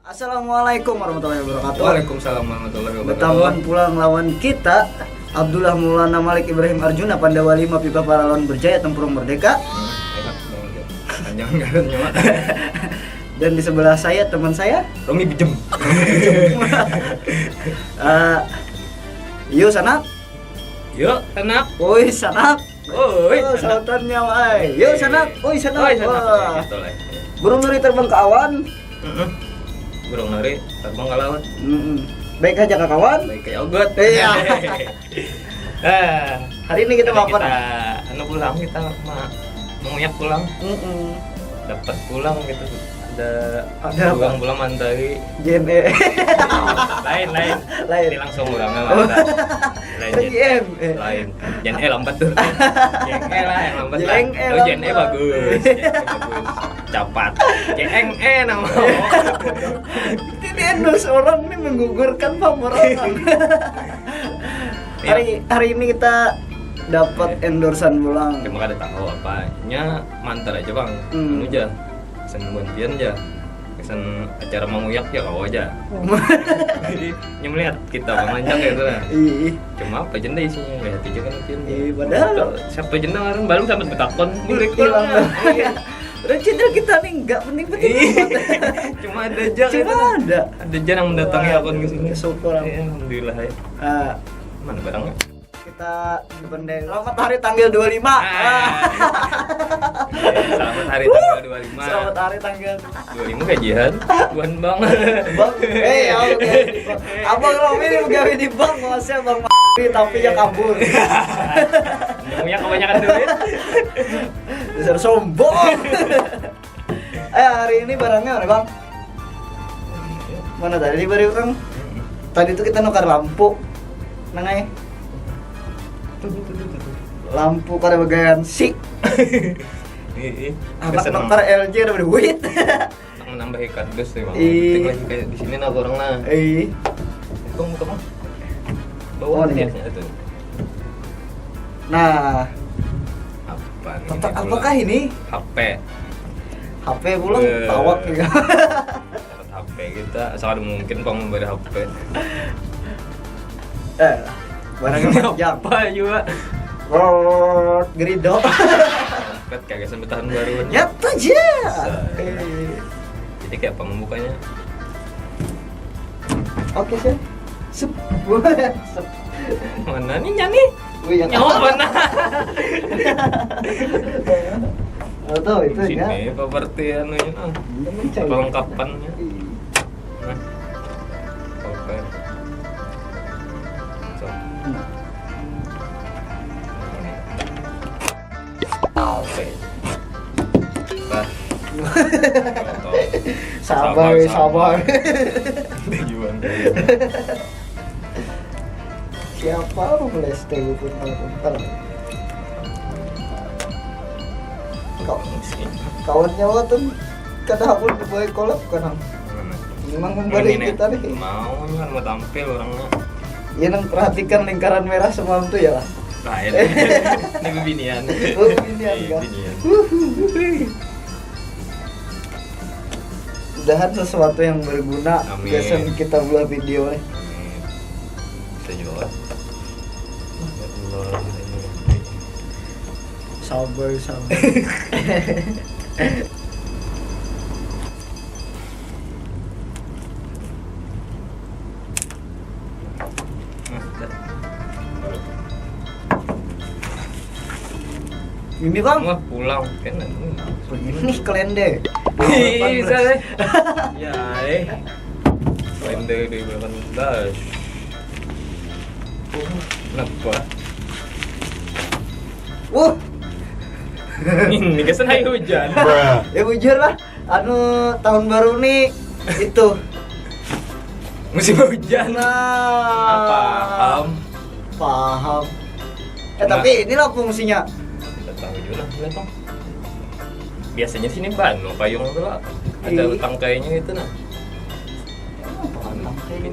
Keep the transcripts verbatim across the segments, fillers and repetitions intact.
Assalamualaikum warahmatullahi wabarakatuh. Waalaikumsalam warahmatullahi wabarakatuh. Betamuan pulang lawan kita, Abdullah Maulana Malik Ibrahim Arjuna, Pandawa lima, Pipa Paralon Berjaya, Tempurung Merdeka. Hmm, enak banget ya. Panjang ngarannya, Mak. Dan di sebelah saya teman saya, Romi Bijem. Eh, yo sanak. Yuk, tenang. Oi sanak. Oi, Oh, sautannya wae. Yo sanak. Oi sanak. Oi, sanak. Wah. Gitu lah. Burung nuri terbang ke awan. Heeh. Burung nuri terbang ke laut. Mm-mm. Baik aja ke kawan. Baik kayak yogurt. Iya. Eh, Hari ini kita mau apa? kita Nah? Anu pulang, kita ma menguyak pulang. Mm-mm. Dapat pulang gitu. Ada Ada apa? Pulang pulang mantari. J N E. Lain, lain. Lain. Ini langsung orangnya Oh. Lambat. Lain. J N E. Lain. J N E lambat tuh. J N E lah yang lambat lah. J N E Oh, J N E lambat. Bagus. J N E bagus. Capat. J N E nama. Ini endorse orang nih, menggugurkan pamor orang. Iya. Hari hari ini kita dapat endorsean pulang. Cuma kada tahu apa. Nya mantar aja, Bang. Hmm. Anu aja. Kesan buan pian aja. Kesan acara menguyak ya kau aja. Jadi nya melihat kita Bang Lanjang gitu lah. Ih, Cuma apa jenda isinya, lihat aja kan pian. Ih, padahal Siapa jenda ngaran, baru sampai betakon. Boleh Hilang. pulang. Iya. Udah cinta kita nih nggak penting-penting Iya. amat. Cuma ada aja Cuma gitu. Ada. Ada aja yang mendatangi Wah, akun ke sini. Syukur. Iya, alhamdulillah ya. Ah, Mana barangnya? Kita di Bendeng. Selamat hari tanggal dua puluh lima. Ah. Selamat hari tanggal dua puluh lima. Selamat hari tanggal. Dua puluh lima gajian. Buan, Bang. Bang, eh, ya, oke. Abang Romi ini begawe di bank, maksudnya Bang Mari, tapi ya kabur. Punya kebanyakan duit. Dasar sombong. Eh, hari ini barangnya mana, Bang? Mana tadi bari orang? Tadi tuh kita nukar lampu. Nang ai. Lampu kada bagayan si. Ih, ih. Apa Senang. Nukar L G ada duit. Nang menambahi kardus nih, Bang. Ih. Penting lagi kayak di sini nah orang nah. Eh, Hitung, hitung. Oh, Bawah iya. Niatnya itu. Nah, Apa nih? tentang Ini apakah pulang. Ini? H P. H P pulang Eh. Tawak ya. Dapat H P kita, asal ada mungkin, Bang, memberi H P. Eh, barangnya panjang. Apa juga? Rot, geridok. Kat kagak sampai tahun baru. Nyata aja. Sa- Eh, Jadi kayak apa membukanya? Oke sih. Sup. Sup. Mana nih, nyani? Wih, yang Nyawa mana? Oh, tuh itu ya. Sini, properti anunya nah. Ini cai. Perlengkapannya. Ih. Nah. Oke. So. Oke. Nah. Sabar, sabar. Dia juga. Siapa lu melestek kuntal-kuntal? Kau kawan nyawa tuh kada aku dibawa kolab kan? Memang memberi Ini nih, kita nih. Mau kan mau tampil orangnya. Ya nang perhatikan lingkaran merah semalam tuh ya lah. Lain. Ini bebinian. Oh, bebinian, Iya, kan? bebinian. Mudahan sesuatu yang berguna Amin. Gasan kita buat video nih. Amin. Bisa juga. Ya Allah. Sabar, sabar. Nah, dah. Ini bang. Wah, pulang kan ini. Ini kalian deh. Ih, bisa deh. Ya, eh. Lain dari dua ribu delapan belas. Kenapa? Wuh. Ini kesan hari hujan. Ya bujur lah. Anu tahun baru nih itu. Musim hujan. Nah. Paham. Paham. Eh Nah. Tapi inilah fungsinya. Tidak tahu juga lah, kenapa. Biasanya sini banu payung tuh lah. Ada Ih. Tangkainya gitu nah. Apa kan tangkai?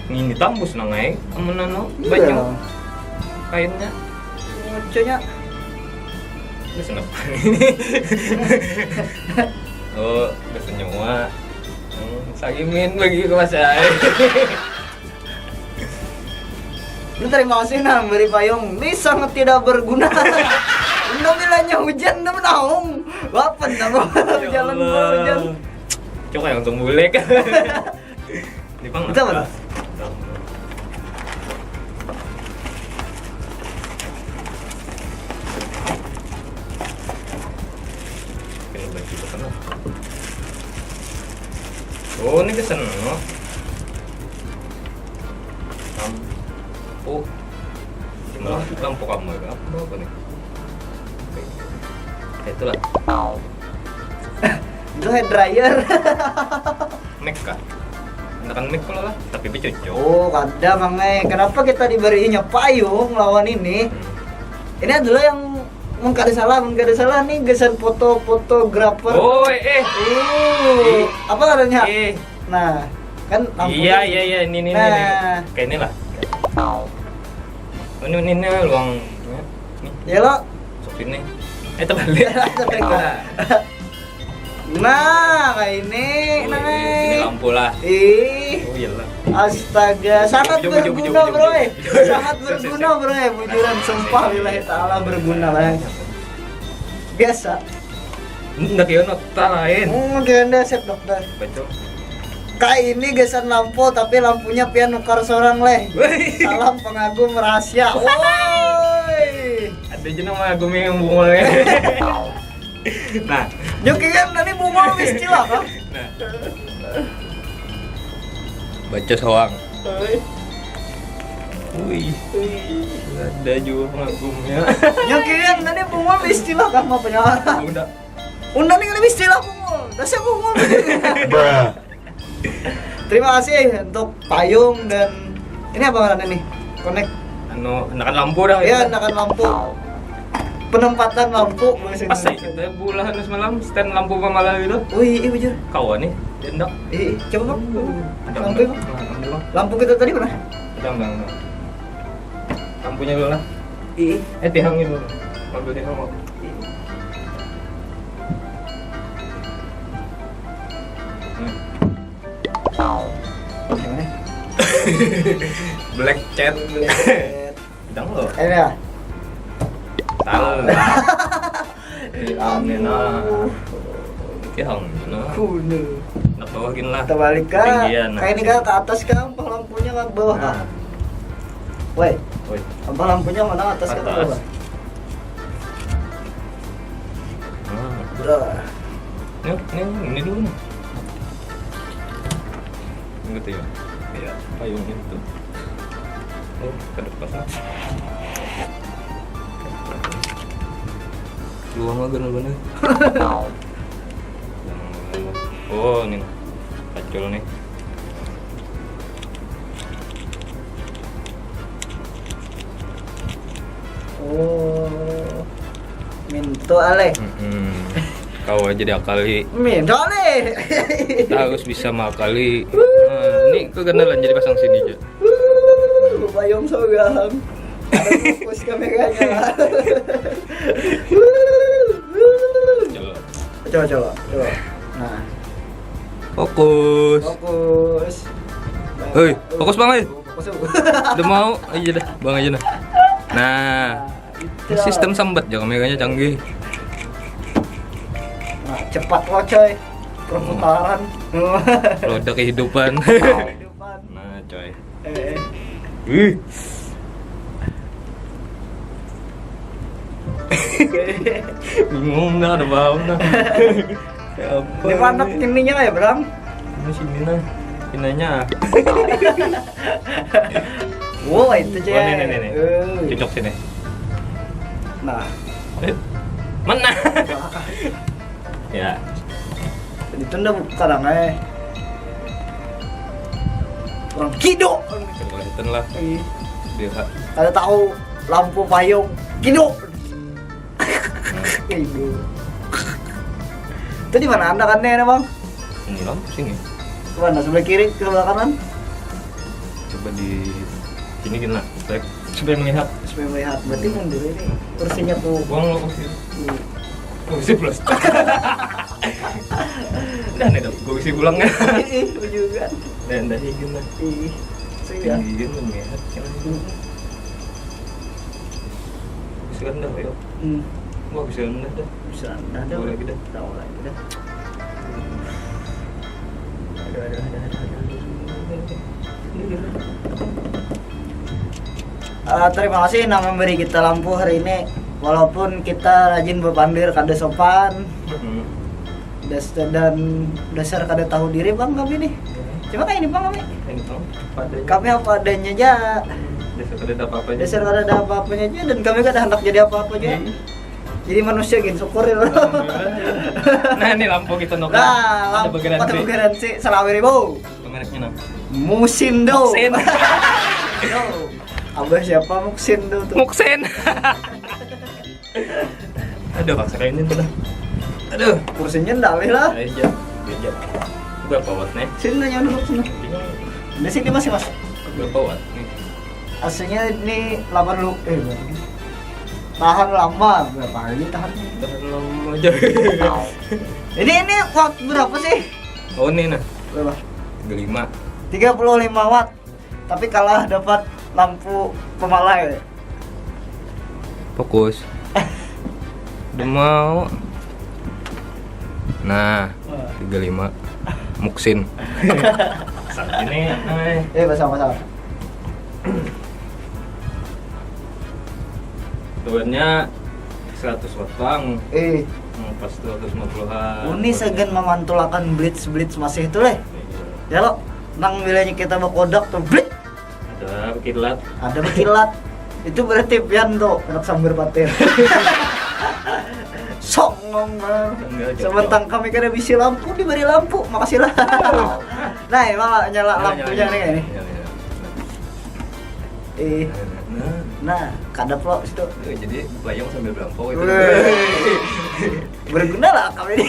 Ini tambus nang ai, amun anu, Iya. banyu kainnya. Ngocenya. Senep. Oh, kesenyuma. Hmm, sagimin bagi ke mas ai. Lu terima kasih nah beri payung. Ini sangat tidak berguna. Ini bilanya hujan tuh menaung. Wapen apa? Ya Jalan Allah. Hujan. Coba yang langsung bulek. Ini bang. Itu apa tuh? Ini baju ke sana. Oh, ini ke sana. Am. Oh. Cuma lampu kamar apa apa nih? Oke. Ya, itulah. Itu hair dryer. Mic kah? Tekan mic kalau lah, tapi becucuk. Oh, kada mangai. Kenapa kita diberinya payung lawan ini? Ini adalah yang mun kada salah, mun kada salah nih gasan foto fotografer. Oh, eh, eh. Ih, apa katanya? Eh. Nah, kan lampu Iya, nih. Iya, iya, ini, ini, Nah. Ini. Kayak inilah. Ini, ini, ini luang. Nih, Ya lo. Sok sini. Eh, terbalik. Terbalik. Nah, kayak ini Oh, namanya. ini, ini lampu lah. Ih, Oh, iyalah. astaga, sangat Jom, jom, jom, berguna jom, bro jom. Eh. Sangat berguna bro Eh. Bujuran, sumpah lillahi ta'ala berguna lah. Biasa. Ndak ya, ndak lain. Hmm, kira dah siap dokter. Betul. Kayak ini gasan lampu, tapi lampunya pian nukar seorang leh. Wih. Salam pengagum rahasia. Woi. Ada aja nama aku yang bungul ya. Nah, Yo kira tadi bungul istilah kah? Nah. Baca sawang. Woi. Wih, ada juga pengagumnya. Yo kira tadi bungul istilah kah, maafnya? Udah. Undang ini istilah bungul. Dasar bungul. Terima kasih untuk payung dan ini apa ngarannya nih? Konek. Anu, enakan lampu dah. Ya, enakan lampu. Penempatan lampu bahasa Pas Indonesia. Kita bulan semalam stand lampu pamalau itu. Oh iya, iya bujur. Kawan nih, dia ndak. Iya, iya. Coba bang. Ada Lampu ndak? bang. Nah, lampu bang. Lampu kita tadi mana? Ada bang. Lampunya dulu lah. Iya. Eh, tiang itu. Lampu tiang mau. Hmm. Gimana? Black cat. Dang lo. Ini ya. Tahu. Ini nah. Ini nah. Kuno. Nak bawah gini lah. Terbalik kah? Tinggian. Kayak ini kah ke atas kah? Apa lampunya ke bawah kah? Nah. Woi, Woi. apa lampunya mana atas kah ke Atas. Bawah? Nah. Dah. Ini, ini, ini dulu nih. Ini gitu ya. Iya, payungnya itu. Oh, kada pas lah. Luang lah bener-bener. Oh, ini nih. Pacul nih. Oh. Mintu aleh. Mm-mm. Kau aja diakali. Mintu aleh. Kita harus bisa mengakali. Nah, ini kegandalan jadi pasang sini aja. Bayung sorang. Ada fokus kameranya. Coba. Coba coba coba. Nah, Fokus. Fokus. Hei, fokus, Bang, hei. Fokus. Udah mau? Iya dah, Bang aja dah. Nah, Itu. Sistem sambat ya, kameranya canggih. Nah, cepat lo coy. Perputaran. Roda kehidupan. Kehidupan. Nah, coy. Eh, eh. Wih. Bingung dah, ada bau dah. Ya apa Ini panak ini? Ininya ya, Bram. Ini sini nah. Pinanya. Wow, itu Oh, cewek. nih, nih, nih, nih. Eh. Cocok sini. Nah, Eh, mana? Ya. itu ndak bukan eh. Orang kido. Kelihatan lah. Ih, Dia. ada tahu lampu payung kido. Kido. Itu di mana anda kan nih, Bang? Ini lampu sini. Mana, sebelah kiri, sebelah kanan? Coba di sini gini lah. Supaya, supaya melihat, Melihat berarti mundur ini kursinya tuh. Buang lo kursi. Kursi plus. Dah nih dong, gue isi pulang ya. Ih, juga. Dah dah izin lah. Ih, sudah. Izin lah melihat. Bisa kan dah yuk. Hmm, Gua bisa dah dah. bisa ada Boleh lagi dah. Tahu lagi dah. Aduh, aduh, aduh, aduh, aduh. Eh, terima kasih nang memberi kita lampu hari ini. Walaupun kita rajin berpandir kada sopan, Hmm. das dan dasar kada tahu diri bang kami nih. Cuma kayak ini bang kami. Ini tuh pada Kami apa adanya aja. dasar kada ada apa-apa aja. Dasar kada ada apa-apanya aja dan kami kada hendak jadi apa-apa aja. Hmm. Jadi manusia gin syukur ya. Nah ini lampu kita nukar. Nah, Ada lampu begaransi. Ada begaransi selawi ribu. Mereknya nah. Musindo. Sin. Yo. Abah siapa Muksindo tuh? Muksen. Aduh paksa kayak ini tuh dah. Aduh. Kursinya ndalih lah. Ayo jam. Ayo jam. Berapa watt nih? Sini nanya dulu sini. Di sini masih mas. Berapa watt nih? Aslinya ini delapan lu eh berapa? Tahan lama berapa hari tahan? Tahan lama aja. Ini ini watt berapa sih? Oh ini nah. Berapa? Tiga lima. Tiga puluh lima watt. Tapi kalah dapat lampu pemalai. Fokus. Udah mau. Nah, Wah. tiga lima. Muksin. Saat ini, eh, Eh bersama-sama. Tuannya seratus watt bang. Eh, Hmm, pas tuh seratus lima puluhan. Uni sagan memantulakan blitz blitz masih itu leh. Ya lo, nang bilanya kita bakodak tuh blitz Ada kilat. ada berkilat. Itu berarti pian tuh anak sambar patir. Songong banget. Enggak, Sementang kami kada bisi lampu diberi lampu, makasih lah. Nah, emang nyala lampunya nih ini. Nyala, nyala. Eh, Nah, nah, kadap lo situ. eh, jadi payung sambil belampau itu. Weh. Berguna lah kami ini.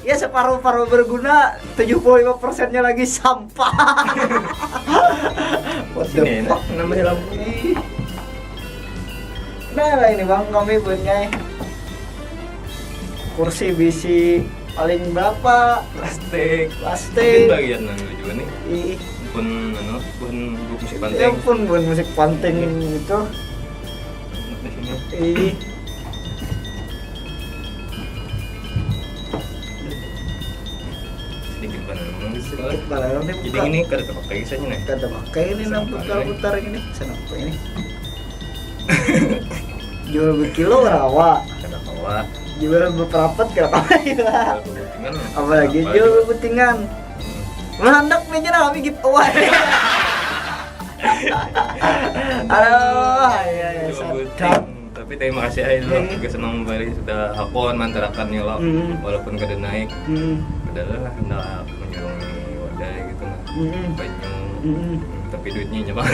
Ya separuh-paruh berguna, tujuh puluh lima persennya lagi sampah. What the Ini enak fuck? Namanya lampu. Ih. Nah ini bang kami punya kursi bisi paling berapa Plastik. Plastik. Ini bagian nang lucu nih. Ih, Pun anu, pun grup musik ya panting. Pun buat musik panting itu. Di sini. Ih, Sedikit banget. Sedikit banget nih Jadi buka. Ini kada terpakai kisahnya nih. Kada pakai ini nang putar-putar ini. Kenapa ini? Jual berkilo rawa. Kada kawa. Jual berperapat kada kawa. Kalau kepentingan, Apalagi apa jual juga? Berputingan. Melehandak nih jenah kami giveaway. Aduh, ya ya Jual sadap. Berputing. Tapi terima kasih aja lo Hmm. Juga senang memberi sudah hakon mantarakan nih lo. Hmm. Walaupun kada naik. Hmm. Adalah hendak menyurungi wadah gitu nah. Hmm. Banyu. Hmm. Tapi duitnya nyaman.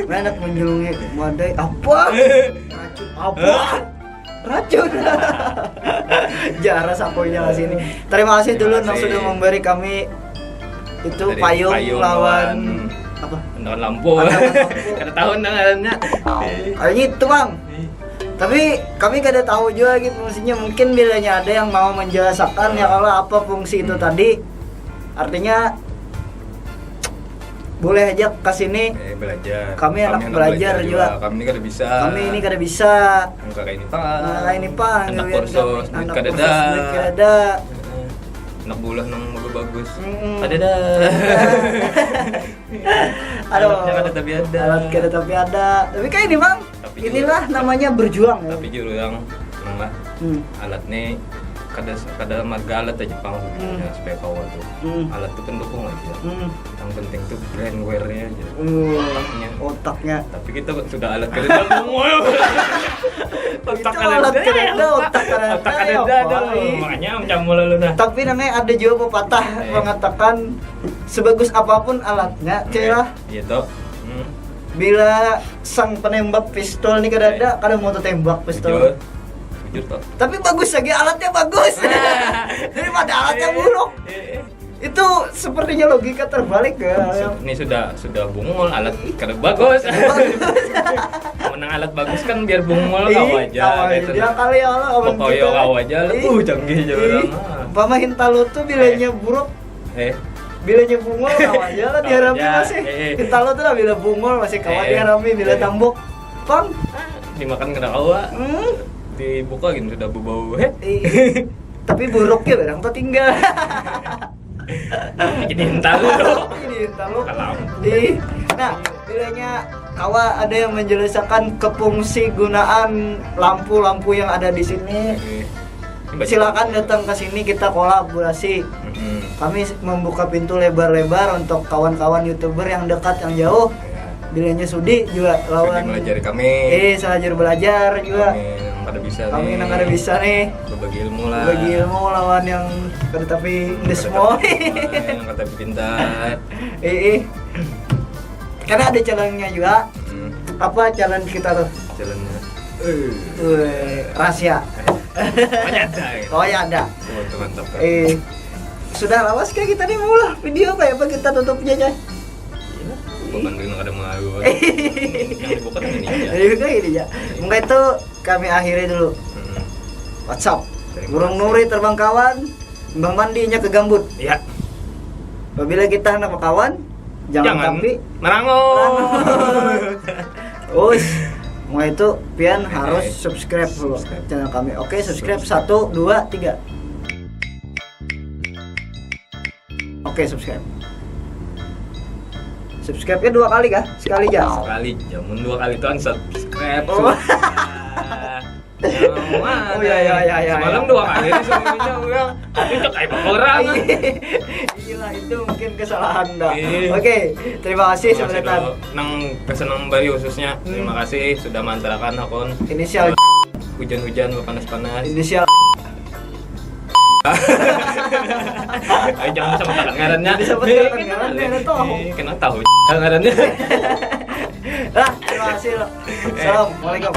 Mana menyurungi wadai apa? Racun apa? Racun. Jaras aku yang sini. Terima kasih dulu Terima nang kasih. Sudah memberi kami itu Dari payung, payung lawan lawan apa? Dengan lampu. Ada lampu. Kada tahu nang ngarannya. Kayaknya itu bang. Tapi kami kada tahu juga gitu maksudnya mungkin bilanya ada yang mau menjelaskan ya kalau apa fungsi itu tadi. Artinya boleh aja ke sini. Eh, belajar. Kami anak belajar juga. Kami ini kada bisa. Kami ini kada bisa. Nang kayak ini pang. Nah, ini pang. Anak Kalian kursus, anak kada kursus, ada. duit kada ada. Anak bulan nang bagus-bagus. Mm-mm. Ada dah. Aduh. Alatnya kada tapi ada. Alat kada tapi ada. Tapi kayak ini bang. Tapi Inilah namanya berjuang ya. Tapi juru yang nang lah Hmm. alat nih kada kada marga alat aja pang sebenarnya Hmm. Supaya kawan tuh Hmm. Alat tuh pendukung aja. Hmm. Yang penting tuh brainware-nya aja. Uh, Otaknya. otaknya. Tapi kita sudah alat kerja. Otak Itu alat kerja, otak kerja, Otak kerja ya, ada apa? Makanya macam mula lu nah. Tapi namanya ada juga pepatah Eh. mengatakan sebagus apapun alatnya, cila Iya toh. Hmm. Bila sang penembak pistol nih kada ada, kada mau tembak pistol. Jujur. Jujur toh. Tapi bagus lagi alatnya bagus. Daripada alatnya buruk. Eh, eh. Itu sepertinya logika terbalik ya. Ini sudah sudah bungul, alat kada bagus. Menang alat bagus kan biar bungul, Ih, kawa aja. kawa aja. Gitu. Dia kali ya Allah, awan Pokoknya kita. Kawa aja lah. Ih, Uh, canggih aja ih. Orang. Pamain talu tuh bilanya buruk, Eh, bilanya bungul, kawa aja lah, Kawa diharapin aja. Masih. Eh. Talu tuh lah bila bungul masih kawa Eh. diharapin, bila Eh. tambuk, pang. Dimakan kada kawa. Hmm. Dibuka gini sudah bebau. Heh. Ih, tapi buruknya barang tuh tinggal. Jadi talu. Ini talu. Kalam. Ih, nah, bilanya kawa ada yang menjelaskan kefungsi gunaan lampu-lampu yang ada di sini. Eh, Silakan datang ke sini, kita kolaborasi. Mm-mm. Kami membuka pintu lebar-lebar untuk kawan-kawan YouTuber yang dekat, yang jauh. Ya. Bilanya sudi juga Sudah lawan melajari kami. Eh, salajur belajar juga. Kami yang kada bisa Kami nih. Yang kada bisa nih. Berbagi ilmu lah. Bagi ilmu lawan yang kada tapi Kada ndes mau. tapi- yang kada tapi pintar. Eh, eh. Karena ada challenge-nya juga. Hmm, Apa challenge kita tuh? Jalannya. Eh, Weh, rahasia. Pokoknya ada ya. Oh ya ada. Oh, itu mantap kan. Eh, sudah lawas kayak kita nih, mau lah video kayak apa kita tutupnya aja. Bukan dengan ada malu. Yang dibuka kan ini aja. Ya juga ini ya. Mungkin itu kami akhiri dulu. Hmm. WhatsApp. Terima Burung kasih. Nuri terbang kawan, Mbah Mandinya ke gambut. Ya. Apabila kita anak kawan, jangan, Jangan tapi merangut. Us, mau itu pian Oke. Harus subscribe dulu Subscribe. Channel kami. Oke, subscribe satu, dua, tiga. Oke, subscribe. Subscribe-nya dua kali kah? Sekali aja. Sekali, jamun dua kali tuh unsubscribe. Oh. Sudah. Yang mana? Oh, ya, ya, ya, ya, Semalam ya. Dua kali nih semuanya udah. Tapi cek aib orang. Gila, itu mungkin kesalahan dah. Iya. Oke, terima kasih Terima kasih sebentar. Dulu. Nang kesenang bari khususnya. Hmm. Terima kasih sudah mengantarkan akun. Inisial. Hujan-hujan panas-panas. Inisial. Ayo jangan disebut ngarannya. Disebut Eh, ngarannya, kenal, dia eh. tahu. Eh, kenal tahu ngarannya. Ah, terima kasih loh. Assalamualaikum.